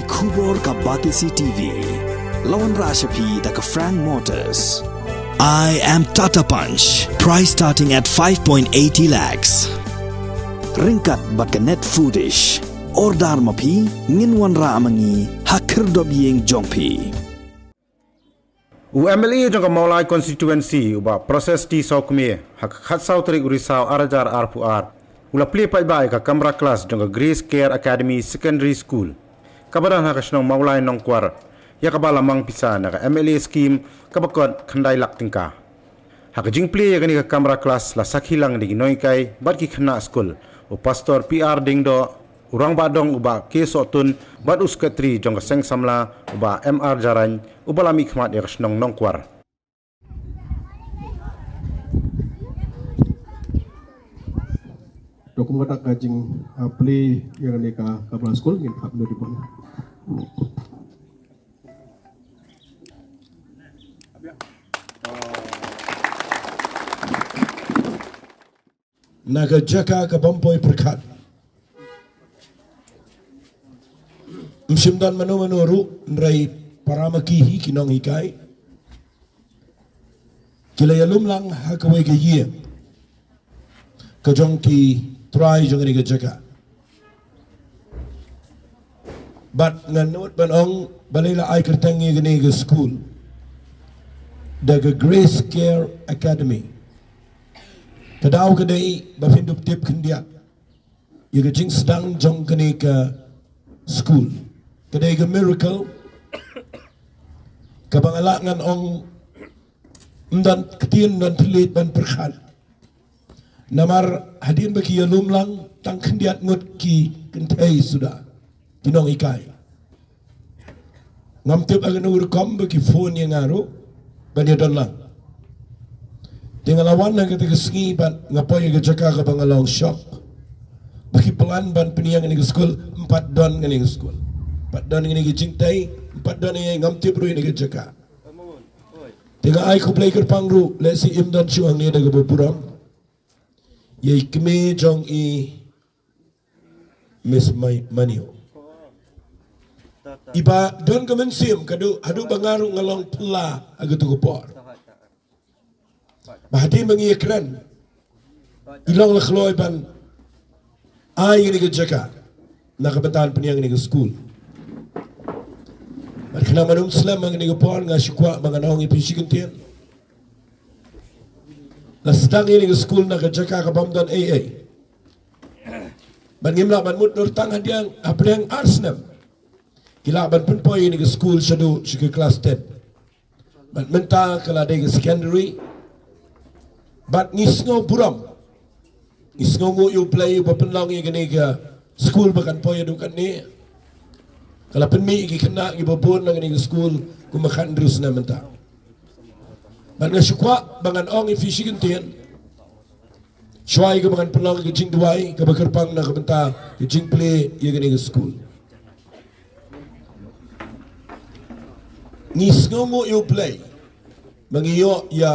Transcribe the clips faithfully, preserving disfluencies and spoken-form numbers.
Khubor ka Batesi T V. La wanrah sha phi da ka Frank Motors. I am Tata Punch. Price starting at five point eighty lakhs. Ryngkat bad ka Net Foodish. Order ma phi, ngin wanrah ma ngi ha khyrdop ïing jong phi. U M L A jong ka Mawlai Constituency, u Bah Proses T Sawkmie, ha ka khatsaw tarik u Risaw ar hajar arphew ar, u la plie paidbah ïa ka kamra klas jong ka Grace Care Academy Secondary School, kaba don ha ka shnong Mawlai Nongkwar, ïa kaba la mang pisa na ka M L A scheme kaba kot khyndai lak tyngka. Ha ka jingplie ïa kane ka kamra klas la sakhi lang da ki nonghikai bad ki khynnah skul, u Pastor P R Diengdoh, u Rangbah Dong u Bah K Sohtun, bad u Sekretari jong ka Seng Samla u Bah M R Jarain, uba la mihkhmat ïa ka shnong Nongkwar. To kum kata ka jing, ah, plie ïa kane ka kamra skul, ngin khap noh dei bang. Na ka jaka ka bym poi pyrkhat. Ym shym don mano mano ruh, hynrei para ma ki hi ki nonghikai ki la ïalum lang ha kawei ka ïing ka jong ki trai jong kane ka jaka. Bad ngan nud ban ong balei la ai kyrteng ïa kane ka skul da ka Grace Care Academy. Ka daw ka dei ba phin dup tip khyndiat ïa ka jingsdang jong kane ka skul. Ka dei ka miracle kaba nga lah ngan ong ym don ktien, ym don thylliej ban pyrkhat. Namar hadien ba ki ïalum lang, tang khyndiat ngut ki kynthei suda, ki nonghikai. Ngam tip ha kano ka rukom ba ki phone ïa nga ruh ban ïadon lang. Te nga la wan ha kata ka sngi bad nga poi ïa ka jaka kaba nga long shock. Ba ki plan ban pynïeng ïa kane ka skul, ym pat don ïa kane ka skul. Ym pat don ïa kane ka jingtei, ym pat don ïa, ngam tip ruh ïa kane ka jaka. Te nga ai khublei kyrpang ruh, lehse im don shuh hangne da kaba burom, ïa i kmie jong i Miss Mai-, Manio. Iba don ka mynsiem, ka duh, haduh ba nga ruh nga long phylla ha kato ka por. Ba hadien ba ngi ïakren, i long la khloi ban ai ïa kane ka jaka na ka bynta ban pynïeng ïa kane ka skul. Bad khnang ban ym slem ha kane ka por, nga shu kwah ba ngan ong ïa phi shi kyntien. La sdang ïa kane ka skul na ka jaka ka bym don ei ei. Bad ngim lah ban mut noh tang hadien, hapdeng ar snem ki lah ban pynpoi ïa kane ka skul shaduh sha ka klas ten. Bad mynta ka la dei ka secondary. Bad ngi sngew burom, ngi sngewnguh ïa U Blei uba pynlong ïa kane ka skul ba kan poi haduh katne. Ka la pynmih ïa ki khynnah kiba bun na kane ka skul kumba khathynriew snem mynta. Bad nga shu kwah ba ngan ong ïa phi shi kyntien shuwa ïa kaba ngan pynlong ïa ka jingduwai kaba kyrpang na ka bynta ka jingplie ïa kane ka skul. Ngi sngewnguh ïa U Blei ba ngi ïoh ïa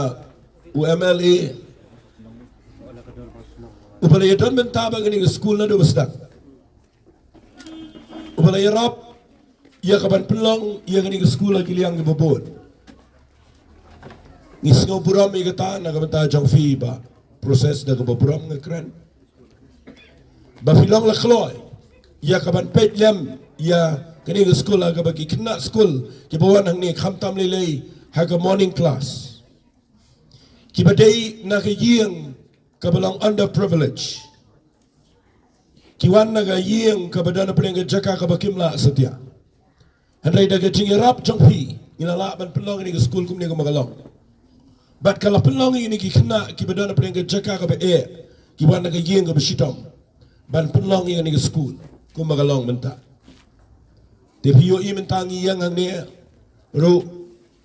u M L A uba la ïadon bynta ba kane ka skul naduh ba sdang, uba la ïarap ïa kaban pynlong ïa kane ka skul ha ki liang kiba bun. Ngi sngew burom ïa kata na ka bynta jong phi, Bah Proses, da kaba burom nga kren ba phi long la khloi ïa kaban peit lem ïa kane ka skul ha kaba ki khynnah skul kiba wan hangne, khamtam lei lei ha ka morning class, kiba dei na ka ïing kaba long underprivileged, ki wan na ka ïing kaba don hapdeng ka jaka kaba kim lah satia. Hynrei da ka jingïarap jong phi ngi la lah ban pynlong ïa kane ka skul kumne kumba ka long. Bad ka la pynlong ïa kine ki khynnah kiba don hapdeng ka jaka kaba eh, ki wan na ka ïing kaba shitom, ban pynlong ïa kane ka skul kumba ka long mynta. Te phi ïohi mynta ngi ïeng hangne ruh,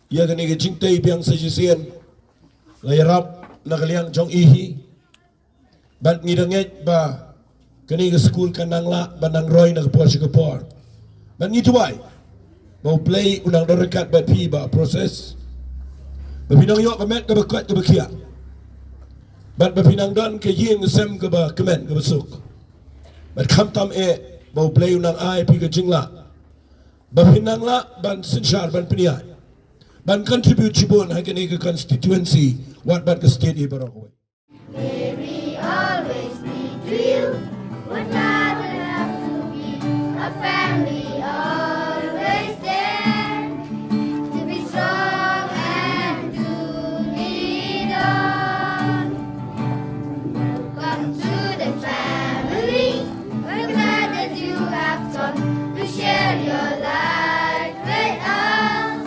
ïa kane ka jingtei biang sa shisien la ïarap na ka liang jong i hi. Bad ngi da ngeit ba kane ka skul kan nang lah ban nang roi na ka por sha ka por. Bad ngi duwai ba U Blei un nang don ryngkat bad phi, Bah Proses, ba phi nang ïoh ka met kaba koit kaba khiah, bad ba phi nang don ka ïing ka sem kaba kmen kaba suk. Bad khamtam eh ba U Blei un nang ai phi ka jinglah ba phin nang lah ban synshar, ban pynïaid, ban contribute shibun ha kane ka constituency, wat bad ka state hi baroh kawei. May we always be true. What God will have to be a family always there to be strong and to lead on. Welcome to the family. We're glad that you have come to share your life with us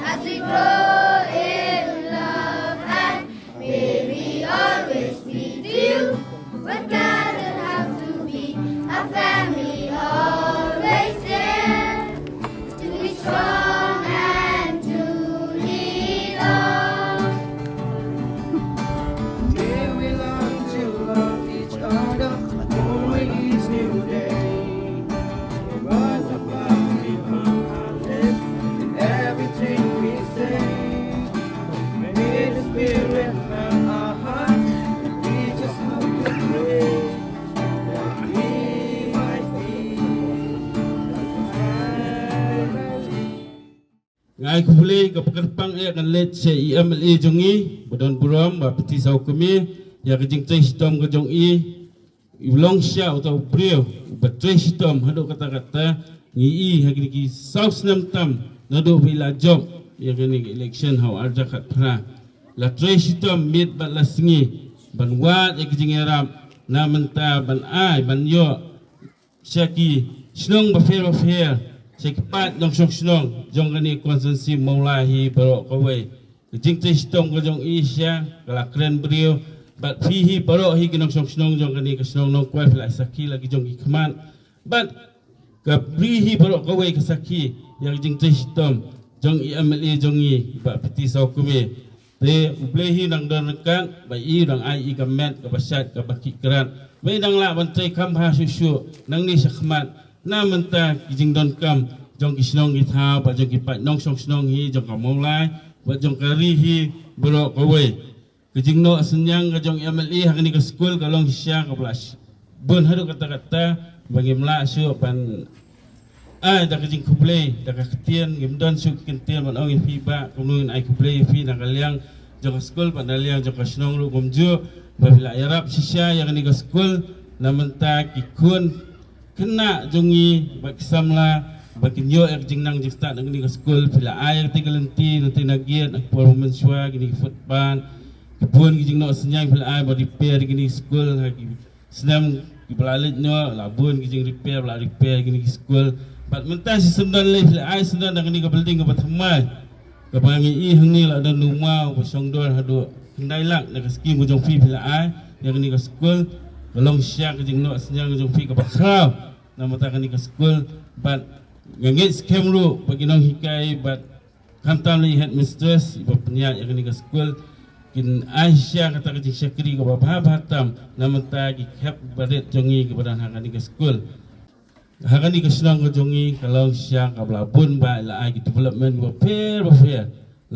as we grow in love and may we always be true. But God will have to be a family always there to be strong and to lead on. May we learn to love each other for each new day. Rise above, we bow our lips in everything we say. May the Spirit fill our hearts and teach us how to pray, that we might be. Nga ai khublei ka pyrkhat pang eh kan leit sha i M L A jong i, ba don burom, ba pyrthei saw kmie, ïa ka jingtrei shitom ka jong i, i long sha uta u briew ba trei shitom haduh katta katta. Ngi i ha kine ki saw snem tam naduh ba i la jop ïa kane ka election ha u arhajar khatphra. La trei shitom miet bad la sngi ban wad ïa ki jingïarap na mynta ban ai ban ïoh sha ki shnong bapher bapher, sha ki paid nongshong shnong jong kane ka constituency Mawlai hi baroh kawei. Ka jingtrei shitom ka jong i sha ka la kren briew bad phi hi baroh hi ki nongshong shnong jong kane ka shnong Nongkwar phi la sakhi la ki jong ki khmat. Bad ka bri hi baroh kawei ka sakhi ïa ka jingtrei shitom jong i M L A jong i, Bah Piti Sawkmie. Te U Blei hi u nang don ryngkat, ba i u nang ai i ka met kaba shait kaba khih krat. Ba i nang lah ban trei kham bha shuh shuh nangne shakhmat na mynta ki jingdonkam jong ki shnong ki thaw, bad jong ki paid nongshong shnong hi, jong ka Mawlai bad jong ka ri hi baroh kawei. Ka jingnoh synñiang ka jong i M L A ha kane ka skul ka long shisha kaba lah bun haduh katta katta, ba ngim lah shuh ban ai da ka jingkhublei da ka ktien, ngim don shuh ki ktien ban ong ïa phi, Bah, kumno ngin ai khublei ïa phi na ka liang jong ka skul bad na liang jong ka shnong ruh kumjuh, ba phi la ïarap shisha ïa kane ka skul. Na mynta ki khun khynnah jong ngi bad ki samla ba kin ïoh ïa ka jingnang jingstad na kane ka skul, phi la ai ïa kata ka lynti, lynti na gate, na por mynshuwa, kine ki footpath, ki bun ki jingnoh synñiang phi la ai ba repair kine ki skul, ha ki snem kiba la leit noh la bun ki jing repair, ba la repair kine ki skul. Bad mynta shi syndon lei phi la ai syndon da kane ka building kaba thymmai, kaba ngi i hangne la don u maw ba shong dor haduh khyndai lak na ka skim ka jong phi phi la ai ïa kane ka skul. Ka long shisha ka jingnoh synñiang ka jong phi kaba khraw na mynta kane ka skul. Bad nga ngeit skhem ruh ba ki nonghikai bad khamtam lei headmistress iba pynïaid ïa kane ka skul kin ai shisha kata ka jingshakri kaba bha bha tam na mynta ki khep barit jong ngi kiba don ha kane ka skul. Ha kane ka shnong ka jong ngi ka long shisha kaba la bun, ba la ai ki development bapher bapher,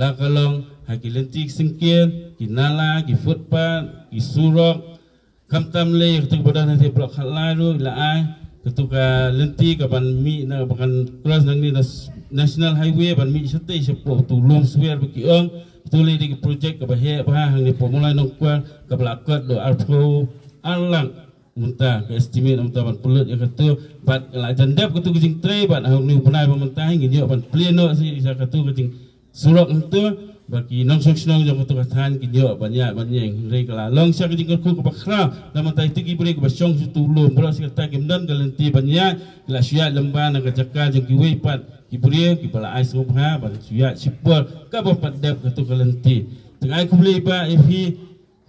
la ka long ha ki lynti ki syngkien, ki nala, ki footpath, ki surok, khamtam lei katu kaba don ha te block khatlai ruh la ai katu ka lynti kaban mih na, ba kan cross nangne na s-, National Highway ban mih shatei shapoh utu lum swer ba ki ong. Katu lei dei ki project kaba heh bha hangne hapoh Mawlai Nongkwar, kaba la kot da arphew ar lak mynta ka estimate mynta ban pynlut ïa katu. Bad la jan dep katu ka jingtrei bad ha une u bnai ba mynta hi ngin ïoh ban plie noh shisha katu ka jing surok hangto, ba ki nongshong shnong jong katu ka thaiñ kin ïoh ban ïaid ban ïeng. Hynrei ka la long shisha ka jingkyrkhu kaba khraw na mynta ïa kito ki briew kiba shong sha utu u lum, baroh shi katta kim don ka lynti ban ïaid, ki la shu ïaid lyngba na ka jaka jong kiwei pat ki briew kiba la ai sngewbha ban shu ïaid shipor kaba pat dep katu ka lynti. Te nga ai khublei Bah ïa phi,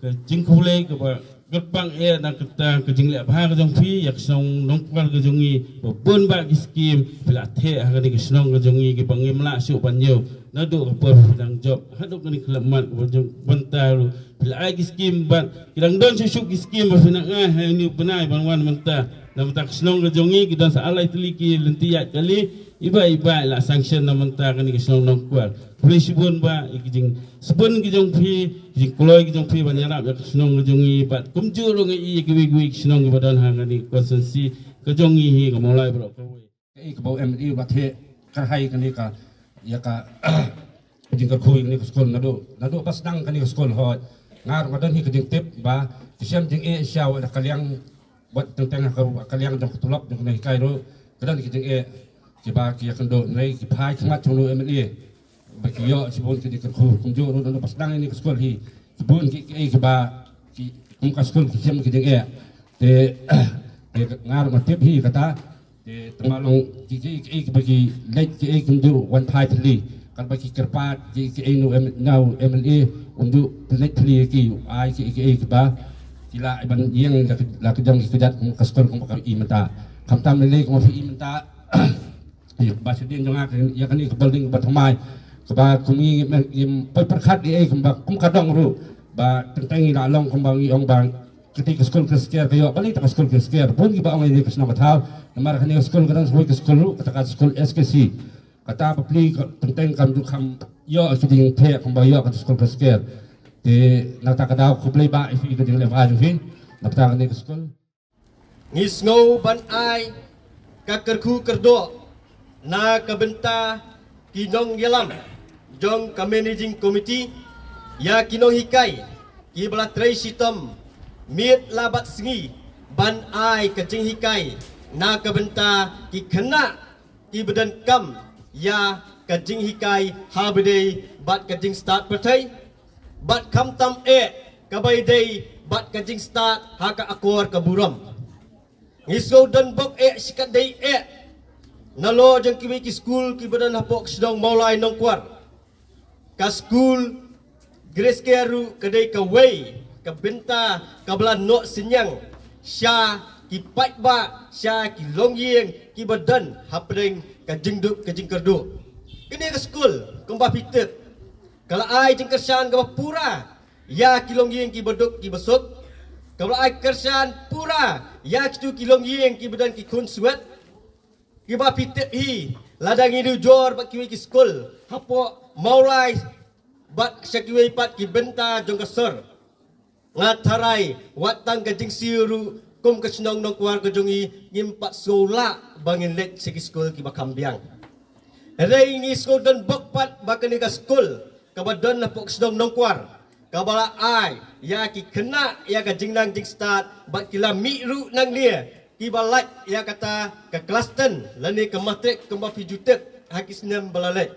ka jingkhublei kaba kyrpang eh na kata ka jingleh bha ka jong phi ïa ka shnong Nongkwar ka jong ngi, ba bun bah ki skim phi la theh ha kane ka shnong ka jong ngi kiba ngim lah shuh ban ïoh naduh ka por phi dang jop haduh kane ka khyllipmat kaba jong bynta ruh phi la ai ki skim, bad ki dang don shuh shuh ki skim ba phi nang ai ha une u bnai ban wan mynta. Na mynta ka shnong ka jong ngi ki don sa ar lai tylli ki lynti ïaid kali, iba iba la sanction na mynta kane ka shnong Nongkwar. Khublei shibun Bah ïa ki jing sbun ki jong phi, ki jingkloi ki jong phi ban ïarap ïa ka shnong ka jong ngi, bad kumjuh ruh ngi ïa kiwei kiwei ki shnong kiba don ha kane ka constituency ka jong ngi hi ka Mawlai baroh kawei. Kaei kaba u M L A u la theh Ka hai kane ka, ïa ka, ka jingkyrkhu ïa kane ka skul naduh, naduh ba sdang kane ka skul hoi. Nga ruh nga don hi ka jingtip ba ki shem jingeh sha wat la ka liang, wat teng teng ha ka, ka liang jong ka tulop jong kane hikai ruh. Ka don ki jingeh kiba ki ïakynduh, hynrei ki phai khmat jong u M L A ba ki ïoh shibun ki jingkyrkhu. Kumjuh ruh naduh ba sdang ïa kane ka skul hi, shibun ki, ki, kiba ki, kum ka skul ki shem ki jingeh. Te, te nga ruh nga tip hi kata. Te tang ba long ki, ki, ki, kiba ki leit ki, ki kumjuh wan phai thylli. Katba ki kyrpad ki, ki, ki, na u M-, na u M L A kumjuh leit thylli ki, ai ki, ki, kiba ki lah ban ïeng la ka, la ka jong ki kjat kum ka skul kumba ka i mynta. Khamtam lei lei kumba phi i mynta. Ïa ba shadien jong nga ka, ïa kane ka building ba thymmai, kaba kum ngi, ngi, ngi poi pyrkhat ïa, kumba kum ka dong ruh ba teng teng ngi la long kumba ngi ong ba kata ka skul Khristan ka ïoh, balei kata ka skul Khristan? Bun kiba ong ïa ka shnong ka thaw. Namar kane ka skul ka dang sa kawei ka skul ruh, kata ka skul S K C. Kata bapli ka teng teng kam ju kham ïoh ki jingteh kumba ïoh kata skul Khristan. Te na kata ka daw khublei ba ïa phi ka jingleh bha jong phi na kata kane ka skul. Ngi sngew ban ai ka kyrkhu kyrdoh na ka bynta ki nongïalam jong ka managing committee, ïa ki nonghikai kiba la trei shitom miet la bad sngi ban ai ka jinghikai na ka bynta ki khynnah kiba donkam ïa ka jinghikai ha ba ïadei bad ka jingstad pyrthei, bad khamtam eh kaba ïadei bad ka jingstad ha ka akor ka burom. Ngi sngew donbok eh shikatdei eh nalor jong kiwei ki skul kiba don hapoh ka shnong Mawlai Nongkwar. Ka skul Grace Care ruh ka dei kawei ka bynta kaba la noh synñiang sha ki paidbah, sha ki longïing kiba don hapdeng ka jingduk ka jingkyrduh. Kane ka skul kumba phi tip ka la ai jingkyrshan kaba pura ïa ki longïing kiba duk kiba suk, kaba la ai kyrshan pura ïa kitu ki longïing kiba don ki khun swet. Kiba phi tip hi, lada ngi nujor bad kiwei ki skul hapoh Mawlai bad sha kiwei pat ki bynta jong ka sor, nga tharai wat tang ka jingsiew ruh kum ka shnong Nongkwar ka jong ngi ngim pat sngew lah ba ngin leit sha ki skul kiba kham biang. Hynrei ngi sngew donbok pat ba kane ka skul kaba don hapoh ka shnong Nongkwar kaba la ai ïa ki khynnah ïa ka jingnang jingstad bad ki la mih ruh nangne kiba lait ïa kata ka klas ten lane ka matrik kumba phi ju tip ha ki snem ba la leit.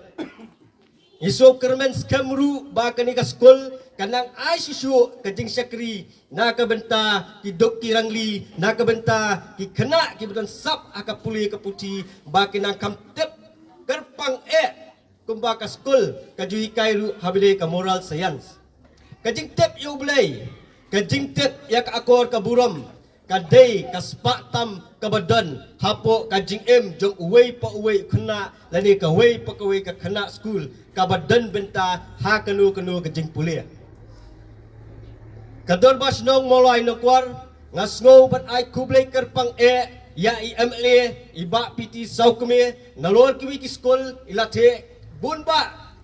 Ngi sngewkyrmen skhem ruh ba kane ka skul ka nang ai shuh shuh ka jingshakri na ka bynta ki duk ki rangli, na ka bynta ki khynnah kiba don sap ha ka pule ka puthi ba ki nang kham tip kyrpang eh kumba ka skul ka ju hikai ruh ha ba ïadei ka moral science. Ka jingtip ïa U Blei, ka jingtip ïa ka akor ka burom, ka dei ka spah tam kaba don hapoh ka jingim jong uwei pa uwei u khynnah lane kawei pa kawei ka khynnah skul kaba don bynta ha kano kano ka jingpule. Ka Dorbar Shnong Mawlai Nongkwar, nga sngew ban ai khublei kyrpang eh ïa i M L A, i Bah P T Sawkmie, nalor kiwei ki skul i la theh bun bah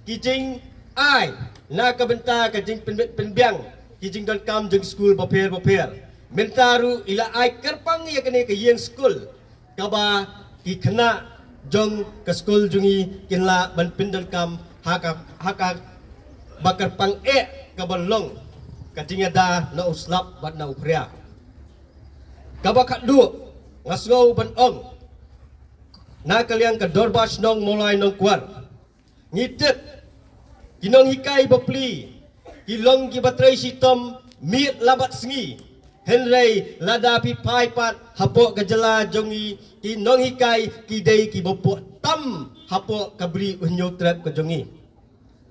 ki jingai na ka bynta ka jingpynbit pynbiang ki jingdonkam jong skul bapher bapher. Mynta ruh i la ai kyrpang ïa kane ka ïing skul kaba ki khynnah jong ka skul jong ngi kin lah ban pyndonkam ha ka, ha kaba kyrpang eh kaba long ka jingïada na u slap bad na u phria. Kaba khatduh nga sngew ban ong na ka liang ka Dorbar Shnong Mawlai Nongkwar. Ngi tip ki nonghikai bapli ki long kiba trei shitom miet la bad sngi. Hynrei lada phi phai pat hapoh ka jylla jong ngi, ki nonghikai ki dei kiba poh tam hapoh ka bri u Hynñiewtrep ka jong ngi.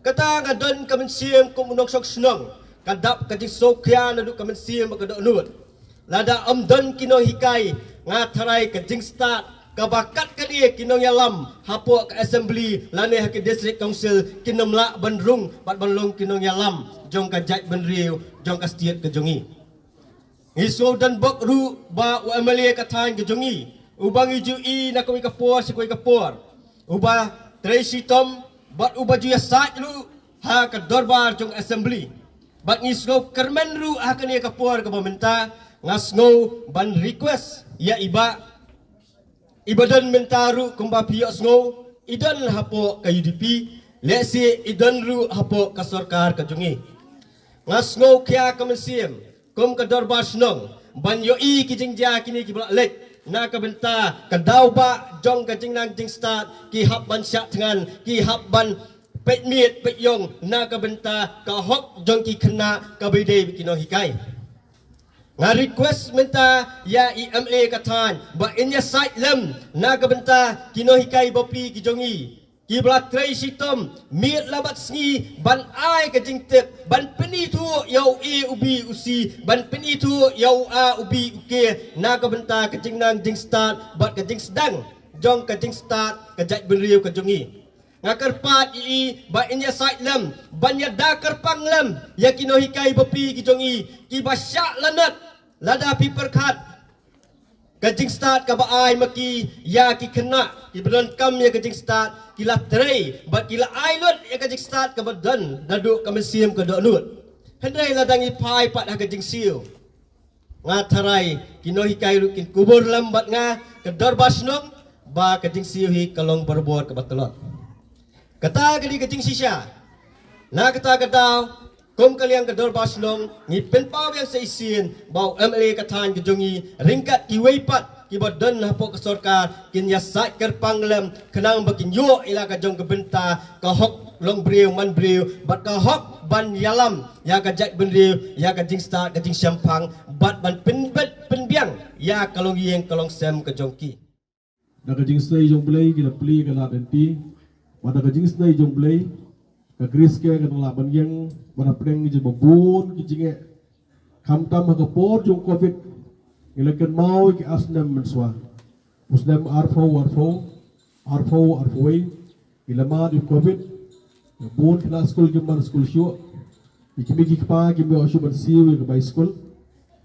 Kata nga don ka mynsiem kum u nongshong shnong, ka dap ka jingsngewkhia naduh ka mynsiem ba ka dohnud. Lada ym don ki nonghikai, nga tharai ka jingstad kaba kat kane ki nongïalam hapoh ka assembly lane ha ki district council kin ym lah ban rung bad ban long ki nongïalam jong ka jaitbynriew, jong ka state ka jong ngi. Ngi sngewdon bok ruh ba u M L A ka thaiñ ka jong ngi, uba ngi ju i na kawei ka por sha kawei ka por, uba trei shitom bad uba ju ïasaid ruh ha ka dorbar jong assembly. Bad ngi sngewkyrmen ruh ha kane ka por kaba mynta, nga sngew ban request ïa i bah I ba don mynta ruh kumba phi ïohsngew, i don hapoh ka U D P, lehse i don ruh hapoh ka sorkar ka jong i. Nga sngewkhia ka mynsiem kum ka dorbar shnong ban ïohi ki jingjia kine kiba la leit, na ka bynta ka daw ba jong ka jingnang jingstad, ki hap ban shah thngan, ki hap ban peit miet peit ïong na ka bynta ka hok jong ki khynnah kaba ïadei bad ki nonghikai. Nga request mynta ïa i M L A ka thaiñ ba in ïa sait lem na ka bynta ki nonghikai bapli ki jong i, kiba la trei shitom miet la bad sngi ban ai ka jingtip, ban pynithuh ïa u A, u B, u C, ban pynithuh ïa u A, u B, u K na ka bynta ka jingnang jingstad bad ka jingsdang jong ka jingstad ka jaitbynriew ka jong i. Nga kyrpad ïa i ba in ïa sait lem ban ïada kyrpang lem ïa ki nonghikai bapli ki jong i, kiba shah lanot lada phi pyrkhat ka jingstad kaba ai ma ki ïa ki khynnah kiba donkam ïa ka jingstad, ki la trei bad ki la ai lut ïa ka jingstad kaba don naduh ka mynsiem ka dohnud. Hynrei lada ngi phai pat ha ka jingsiew, nga tharai ki nonghikai ruh kin kubur lem bad nga, ka dorbar shnong, ba ka jingsiew hi ka long barabor kaba tlot. Kata ka dei ka jingshisha. Na kata ka daw, kum ka liang ka dorbar shnong, ngi pynpaw biang sa shisien ba u M L A ka thaiñ ka jong i ryngkat kiwei pat kiba don hapoh ka sorkar kin ïa sait kyrpang lem khnang ba kin ïoh ïa la ka jong ka bynta, ka hok long briew man briew bad ka hok ban ïalam ïa ka jaitbynriew, ïa ka jingstad, ka jingshemphang bad ban pynbeit pynbiang ïa ka longïing ka longsem ka jong ki. Da ka jingsnei jong U Blei ki la plie ka lad lynti. Bad da ka jingsnei jong U Blei, ka grace care ka nang lah ban ïeng, bad hapdeng jong ba bun ki jingeh, khamtam ha ka por jong Covid, ngi la kynmaw ïa ki ar snem mynshuwa. U snem arphew arphew, arphew arphew wei, ngi la mad ïa u Covid. Bun ki khynnah skul kim wan skul shuh. Ki kmie ki kpa kim ïoh shuh ban siew ïa ka bai skul.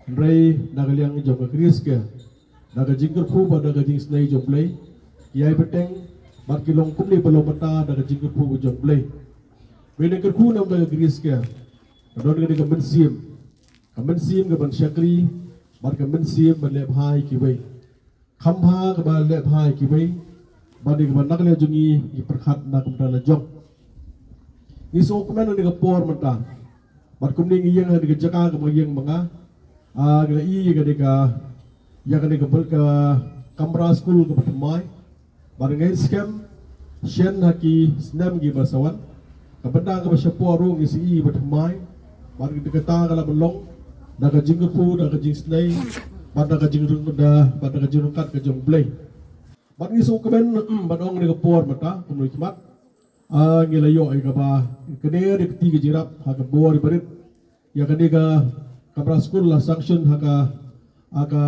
Hynrei na ka liang jong ka grace care, na ka jingkyrkhu bad na ka jingsnei jong U Blei, ki ïai bteng bad ki long kumne ba long mynta na ka jingkyrkhu ka jong U Blei. Ba ngi kyrkhu namar ka grace care, ka don ka dei ka mynsiem, ka mynsiem ka ban shakri bad ka mynsiem ban leh bha ïa kiwei. Kham bha kaba leh bha ïa kiwei, bad ïa kaba na ka liang jong ngi ngi pyrkhat na ka bynta la jong. Ngi sngewkmen ha kane ka por mynta, bad kumne ngi ïeng ha kane ka jaka kaba ïeng ma nga. Ah, ngi la ïohi ïa kane ka, ïa kane ka bul ka kamra skul kaba thymmai. Bad ngi skhem shen ha ki snem kiba sa wan, ka bynta kaba shapoh ruh ngi sa ïohi ba thymmai. Bad kata ka la ban long da ka jingkyrkhu, da ka jingsnei, bad da ka jingrung da, bad da ka jingryngkat ka jong U Blei. Bad ngi sngewkmen ban ong ha kane ka por mynta, kumno khmat, ah, ngi la ïoh ïa kaba kner ïa ka kti ka jingïarap ha ka bor barit. Ïa kane ka kamra skul la sanction ha ka, ha ka,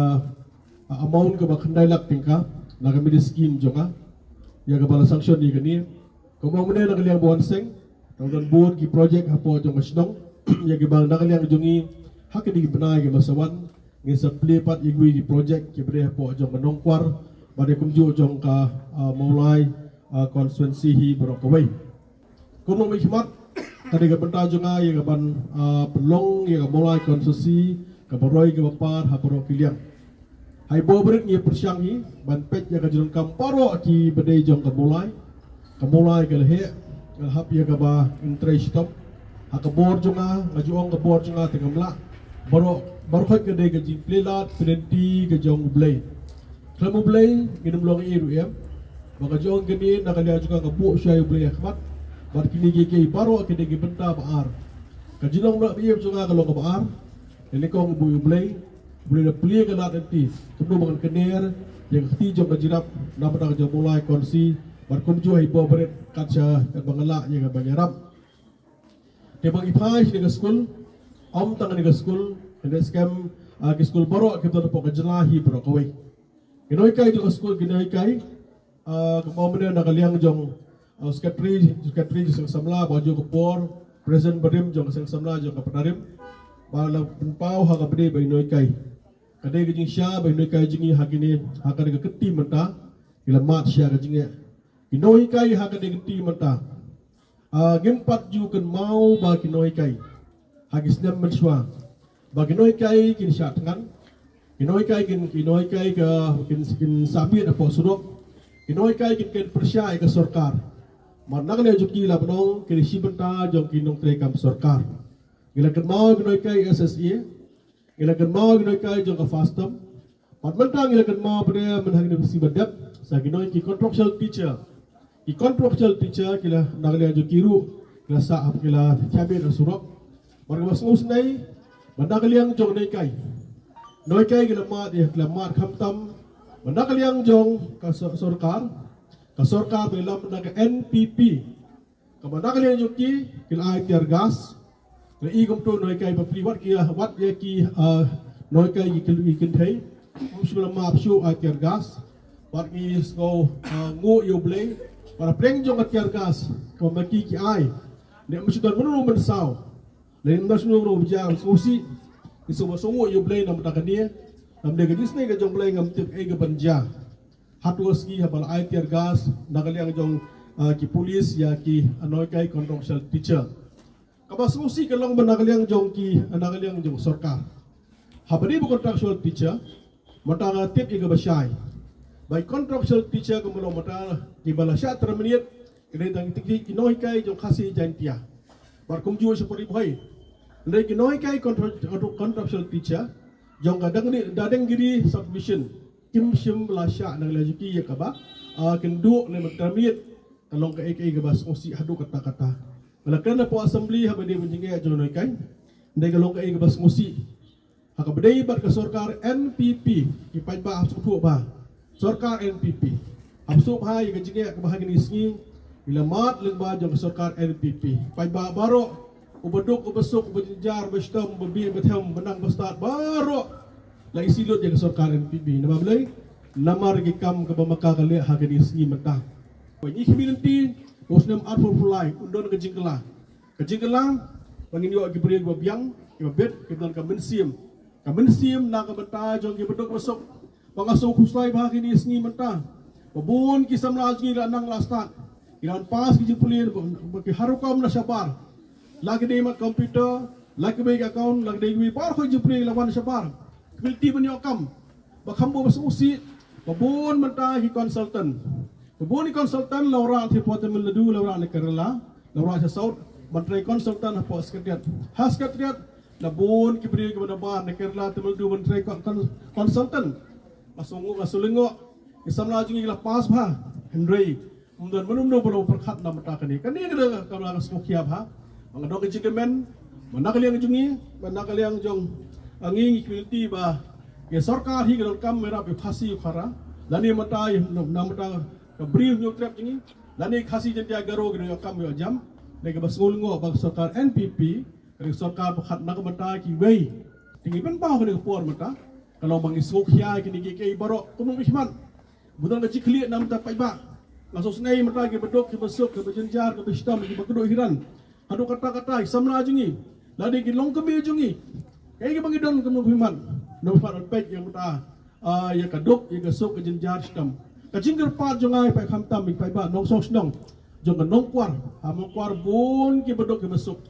ah, amount kaba khyndai lak tyngka na ka mini scheme jong nga. Ïa kaba la sanction ïa kane. Kumba mynne na ka liang ba wan seng, tang don bun ki project hapoh jong ka shnong. Ïa kiba na ka liang jong ngi ha kine ki bnai kiba sa wan, ngin sa plie pat ïa kiwei ki project kiba dei hapoh jong ka Nongkwar, bad ïa kumjuh jong ka, ah, Mawlai, ah, constituency hi baroh kawei. Kumno khmat, ka dei ka bynta jong nga ïa ka ban, ah, pynlong ïa ka Mawlai constituency kaba roi kaba par ha baroh ki liang. Ha i bor barit ngi pyrshang hi ban peit ïa ka jingdonkam baroh kiba dei jong ka Mawlai. Ka Mawlai ka la heh, ka la hap ïa kaba in trei shitom. Ha ka bor jong nga, nga ju ong ka bor jong nga te ngam lah. Baroh, baroh khoit ka dei ka jingplie lad pynlynti ka jong U Blei. Khlem U Blei ngin ym long ei ruh em. Ba nga ju ong kine na ka liang jong nga nga buh shuwa ïa U Blei ha khmat. Bad kine kiei kiei baroh ki dei ki bynta ba ar. Ka jinglong ba ïeit jong nga ka long kaba ar. Lane kong buh ïa U Blei, U Blei la plie ka lad lynti. Kumno ba ngan kner ïa ka kti jong ka jingïarap na ka bynta ka jong Mawlai constituency, bad kumjuh ha i bor barit kat sha katba nga lah ïa kaba ïarap. Te ba ngi phai sha kane ka skul, ym tang kane ka skul, kane skhem, ah, ki skul baroh kiba don hapoh ka jylla hi baroh kawei. Ki nonghikai jong ka skul, ki nonghikai, ah, kumba mynne na ka liang jong, ah, secretary, secretary jong seng samla, ba ju ka por, president barim jong ka seng samla jong ka Pyndarim, ba la pynpaw ha kaba dei ba i nonghikai. Ka dei ka jingshisha ba i nonghikai jong ngi ha kine, ha kane ka kynti mynta, ki la mad sha ka jingeh. Ki nonghikai ha kane ka kynti mynta, ah, ngim pat ju kynmaw ba ki nonghikai ha ki snem mynshuwa, ba ki nonghikai kin shah thngan, Ki nonghikai kin, ki nonghikai ka kin, kin sah miet hapoh surok. Ki nonghikai kin, kin pyrshah ïa ka sorkar. Mar na ka liang jong ki la ban ong ki dei shi bynta jong ki nongtrei kam sorkar. Ngi la kynmaw ki nonghikai S S A, ngi la kynmaw ki nonghikai jong ka FASTOM. Bad mynta ngi la kynmaw pat de mynta ha kine ki sngi ba dep, sa ki nong ki contractual teacher. Ki contractual teacher ki la na ka liang jong ki ruh ki la sah hap ki la thiah miet ha surok. Bad kaba sngewsynei ba na ka liang jong nonghikai, nonghikai ki la mad ïa, ki la mad khamtam. Ba na ka liang jong ka sor-, sorkar, ka sorkar ba lam na ka N P P. Kaba na ka liang jong ki ki la ai tear gas. La i kumto nonghikai bapli wat ki, wat ïa ki, ah, nonghikai ki, ki kynthei. Ym shu la map shuh ai tear gas. Wat ki sngew, ah, nguh ïa U Blei. Bad hapdeng jong ka tear gas kaba ma ki ki ai, ne ym shu don mano mano mynsaw. Lane ym don shu mano mano ba jia, sngewsih. Ki sngew ba sngew nguh ïa U Blei namar kane. Namar ka jingisynei ka jong U Blei ngam tip ei ka ban jia. Haduh ka sngi haba la ai tear gas na ka liang jong, ah, ki police ïa ki, ah, nonghikai contractual teacher. Kaba sngewsih ka long ba na ka liang jong ki, ah, na ka liang jong sorkar, haba dei ba contractual teacher, mynta nga tip ïa kaba shai. Ba ki contractual teacher kumba long mynta kiba la shah terminate, ki dei tang ki, ki nonghikai jong Khasi Jaintia. Bad kumjuh sha Pari Bhoi. Hynrei ki nonghikai contra-, contractual teacher jong ka Dang-, Dadengiri subdivision kim shym la shah na ka liang jong ki ïa kaba, ah, kynduh ne ban terminate. Ka long kaei kaei kaba sngewsih haduh katta katta. Nga la kren hapoh assembly haba dei ban jingeh jong nonghikai. Hynrei ka long kaei kaba sngewsih. Ha kaba dei bad ka sorkar N P P, ki paidbah hap sngewthuh bha. Sorkar N P P hap sngewthuh bha ïa ka jingeh kaba ha kine ki sngi. Ngi la mad lyngba jong ka sorkar N P P. Paidbah baroh, uba duk uba suk, uba jynjar uba shitom, uba bieit uba them, uba nang uba stad, baroh la isih lut ïa ka sorkar N P P. Namar balei? Namar ki kam kaba ma ka ka leh ha kine ki sngi mynta. Ba ngi khmih lynti ba u snem arphew arphew lai un don ka jingkylla. Ka jingkylla ba ngin ïoh ki briew kiba biang, kiba bit, kiba don ka mynsiem. Ka mynsiem na ka bynta jong kiba duk ba suk. Ba nga sngew khuslai bha ha kine ki sngi mynta ba bun ki samla jong ngi la nang la stad, ki la pass ki jingpule ba, ba ki har rukom na shabar. La ki dei mat computer, la ki bei ki account, la ki dei ki bei baroh ki jingpule la wan shabar. Ki lynti ban ïoh kam. Ba kham bun ba sngewsih ba bun mynta ki consultant. Ba bun ki consultant la wanrah hapoh Tamil Nadu, la wanrah na Kerala, la wanrah sha South, ban trei consultant hapoh Secretariat. Ha Secretariat la bun ki briew kiba nabar na Kerala, Tamil Nadu ban trei con-, con-, consultant. Nga sngew, nga sngew lyngngoh. Ki samla jong ngi ki la pass bha. Hynrei ym don mano mano ba la pyrkhat na ka bynta kane. Kane ka dei kaba nga sngewkhia bha. Ba nga don ka jingkmen ba na ka liang jong ngi, ba na ka liang jong ngi, ngi khmih lynti ba ka sorkar hi ka donkam ïarap ïa u Khasi u Khara, lane mynta ïa, na, na bynta ka Bri u Hynñiewtrep jong ngi, lane Khasi Jaiñtia Garo ki donkam ïoh jam. Dei kaba sngewlyngngoh ba ka sorkar N P P, ka dei ka sorkar ba khat na ka bynta kiwei. Te ngi pynpaw kane ka por mynta ka long ba ngi sngewkhia ïa kine kiei kiei baroh kum u nongmihkhmat. Ba don ka jingkhlieh na ka bynta paidbah. Nga sngewsynei mynta kiba duk kiba suk, kiba jynjar, kiba shitom, kiba kduh hiran. Haduh katta katta ki samla jong ngi, lane ki longkmie jong ngi, kaei kaba ngi don kum u nongmihkhmat, u nongmihkhmat un peit ïa ka bynta, ah, ïa ka duk, ïa ka suk, ka jynjar shitom. Ka jingkyrpad jong nga ïa phi khamtam ïa ki paidbah nongshong shnong jong ka Nongkwar, ha Nongkwar bun kiba duk kiba suk.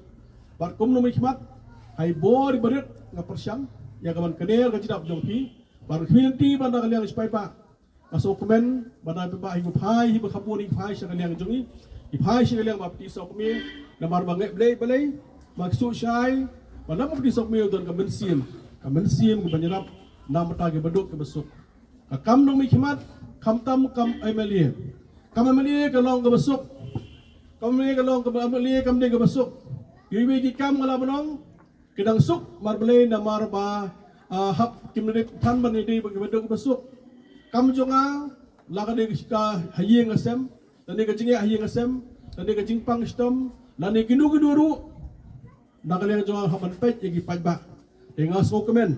Bad kum u nongmihkhmat, ha i bor i barit nga pyrshang ïa ka ban kner ka jingïarap jong phi. Bad nga khmih lynti ba na ka liang ki paidbah, nga sngewkmen ba na phi ba hi ba phai, hi ba kham bun hi phai sha ka liang jong ngi, hi phai sha ka liang ba phi sngewkmen. Namar ba nga ngeit balei, balei ba ki suk shai, ba na ba phi sngewkmen don ka mynsiem, ka mynsiem ka ban ïarap na ka bynta kiba duk kiba suk. Ka kam nongmihkhmat khamtam kam M L A. Kam M L A ka long kaba suk. Kam M L A ka long kaba, M L A kam dei kaba suk. Iwei iwei ki kam nga la ban ong ki dang suk, namar balei, namar ba, ah, hap kim dei than ban ïadei bad kiba duk kiba suk. Kam jong nga, la ka dei ka shika ha ïing ha sem, lane ka jingeh ha ïing ha sem, lane ka jingpang shitom, lane kino kino ruh, na ka liang jong nga hap ban peit ïa ki paidbah. Te nga sngewkmen,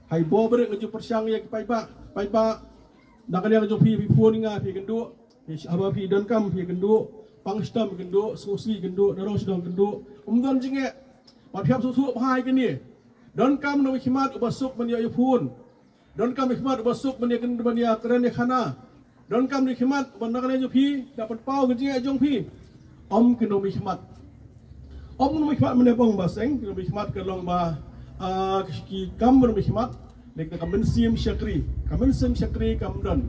ha i bor barit nga ju pyrshang ïa ki paidbah. Paidbah, na ka liang jong phi, phi phone ïa nga, phi kynduh. Phi, haba phi donkam phi kynduh, pang shitom kynduh, sngewsih kynduh, narong shnong kynduh. Ym don jingeh. Bad phi hap sngewthuh bha ïa kane. Donkam u nongmihkhmat uba suk ban ïoh ïa phone. Donkam u nongmihkhmat uba suk ban ïa kyn-, ban ïa kren ïa khana. Donkam u nongmihkhmat uba na ka liang jong phi da pynpaw ka jingeh jong phi. Ym ki nongmihkhmat. Ym ki nongmihkhmat mynne bong ba seng, ki nongmihkhmat ka long ba, ah, ki kam u nongmihkhmat Dei ka mynsiem shakri, ka mynsiem shakri kam don.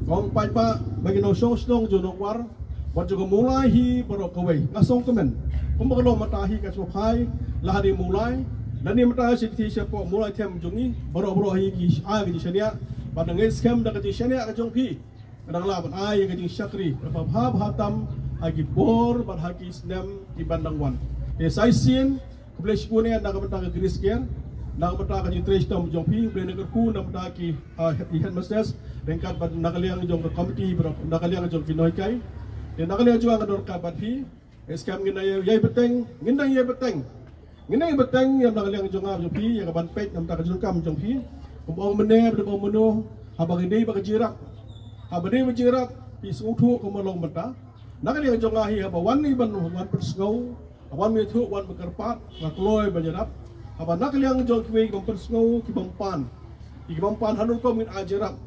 Kong paidbah ba ki nongshong shnong jong Nongkwar, wat jong ka Mawlai hi baroh kawei. Nga sngewkmen kumba ka long mynta hi ka sngewbha la ha dei Mawlai. Lane mynta shi kti shapoh Mawlai them jong ngi, baroh baroh hi ki ai ka jingshaniah. Bad nga ngeit skhem da ka jingshaniah ka jong phi, ka dang lah ban ai ka jingshakri kaba bha bha tam ha ki por bad ha ki snem ki ban dang wan. Te sa shisien, khublei shibun eh na ka bynta ka Grace Care, na ka bynta ka jingtrei shitom jong phi, khublei na ka kyrkhu na ka bynta ki, ah, head, headmasters, ryngkat bad na ka liang jong ka committee, bad na ka liang jong ki nonghikai. Te na ka liang jong nga ka dor ka bad phi, eh, skhem ngin ïa, ïa bteng, ngin dang ïa bteng. Ngin dang ïa bteng ïa na ka liang jong nga jong phi, ïa ka ban peit na ka bynta ka jingdonkam jong phi. Kum ong mynne, bad ong mynno, haba ka dei ba ka jingïarap, haba dei ba jingïarap, phi sngewthuh kumba long mynta. Na ka liang jong nga hi haba wan ngi ban wan pynsngew, wan ngi thuh, wan ba kyrpad, nga kloi ban ïarap. Haba na ka liang jong kiwei ki bym pynsngew, ki bym pan, ki bym pan hanu kum ngin ai jingïarap.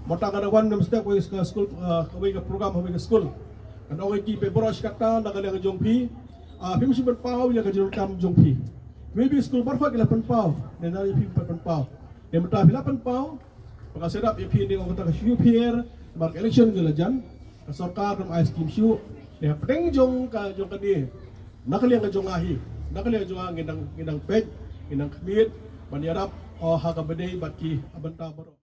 Mynta nga da wan mynstep wei ka skul, ah, wei ka program wei ka skul. Kan ong ïa ki, phi baroh shi katta na ka liang jong phi, ah, phim shym pynpaw ïa ka jingdonkam jong phi. Maybe skul baroh ki la pynpaw, ne na phi pynpaw. Ne mynta phi la pynpaw, ba ka sdang ïa phi ne ong kata ka shu pher, namar ka election ka la jan, ka sorkar kam ai skim shuh. Ne hapdeng jong ka, jong kane, na ka liang ka jong nga hi, na ka liang jong nga ngin dang, ngin dang peit, ngin dang khmih ban ïarap, oh, ha kaba dei bad ki bynta baroh.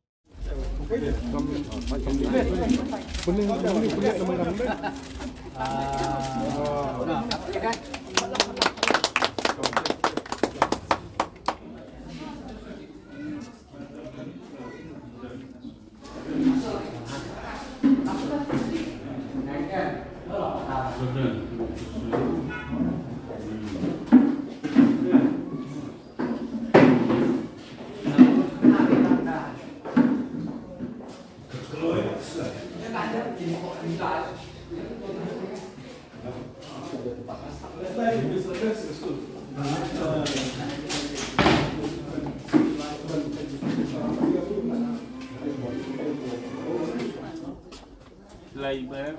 Labour.